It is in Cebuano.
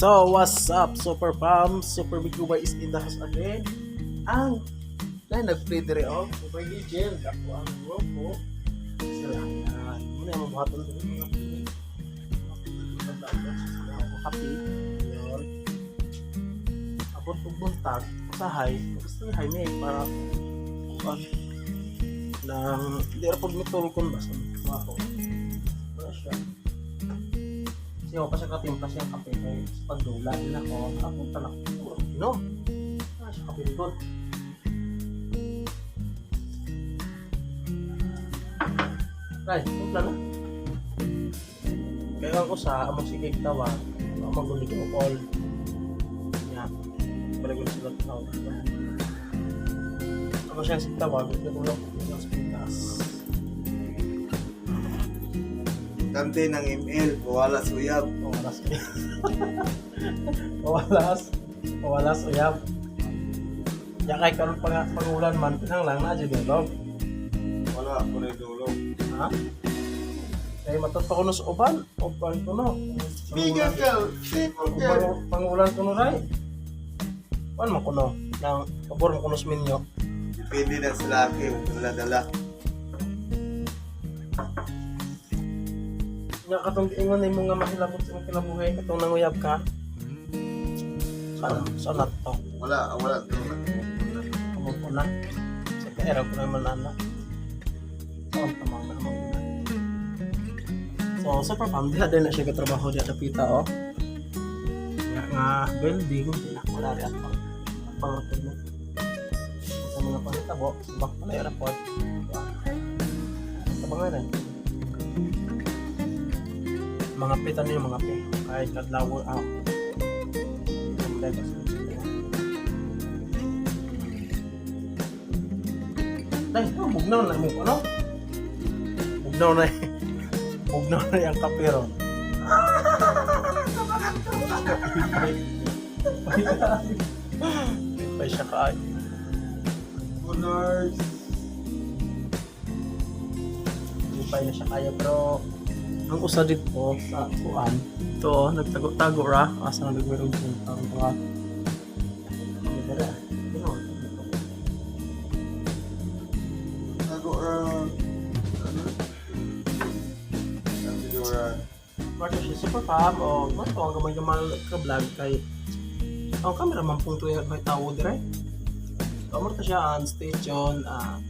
So, what's up, Super Pam? Super Big Ubay is in the house again. Ang na nag-play dire oh, Super Legend. Ako ang grupo. Sila. Muna yung mabuhaton diri mga pili. Ako kape. Yun. Abot og buntag, usahay, gusto ni Jaime para kuan nang di ra pud mitulkon ba sa trabaho. Wala siya. Siya pa siya katimpla siyang kape kay sa pagdula din ako. Ako talak ko. No. Ah, siya kape doon. Right, timpla na. Kaya ko sa among sige tawa, ang magulig ko call. Nya. Balik ko sila tawag. Ako siya sige tawag, natulog ko sa pitas. Kante ng ML, wala suyab. Mawalas. Mawalas. Mawalas uyab. Ya kay karon pa nga pangulan man pinang lang na jud dulog. Wala, puro dulog. Ha? Kay matod pa kuno sa uban, uban kuno. Bigyan ka, people ka. Pangulan kuno ray. Kuan man kuno nang pabor man kuno sa minyo. Depende na sa laki, wala dala. Nga katong giingon nimo nga mahilabot sa imong kinabuhi katong nanguyab ka. Saan saan na to? Wala, wala. Kamot ko na. Sa kaera ko naman ana. Ang tamang na amang ina. So, super fam, diha din na siya katrabaho diha dapita oh. Nga nga building, wala wala rin at pang pang mo. Sa mga pangitabo, bak pala yung report. Tabangan eh. Mga pita niyo mga pe. Kahit kadlaw ah. Dahil, oh, bugnaw na mo ano? Bugnaw na bugnaw na yung kape ron. Pay siya kaay. Honors. Pay na siya kaya pero ang usa dito sa kuan ito oh, nagtago-tago ra asa na nagwirog sa ang mga dere. Gino. Tago ra. Ano? Ang Marto siya super fam o mato ang gamay-gamay ka vlog kay ang camera man pong tuya may tawo dire. So, marto siya ang stay tuned. Ah,